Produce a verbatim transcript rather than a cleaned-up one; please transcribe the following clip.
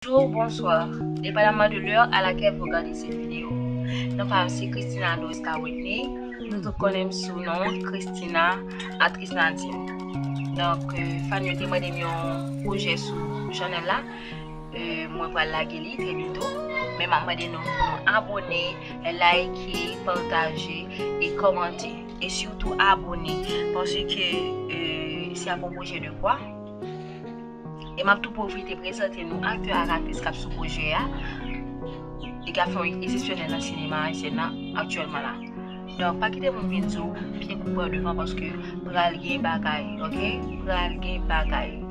Bonjour, bonsoir, dépendamment de l'heure à laquelle vous regardez cette vidéo. Non pa m se Christina Doris Whitney. Nou tout konnen m sou non Christina, aktris Nadine. Donk, euh, fan yo te mande m yon pwojè sou chanèl la. Euh, mwen pral lage li trè byento. Men m ap mande nou pou nou abone, like, pataje e kòmante. E sitou abone. Paske euh, se ap yon pwojè de pwa. E m ap tou pwofite prezante nou aktè ak aktris k ap sou pwojè a e k ap fè yon egzepsyonèl nan sinema ayisyen nan aktyèlman la. Donk, pa kite moun vin di w pye koupe w devan paske pral gen bagay, ok? Pral gen bagay.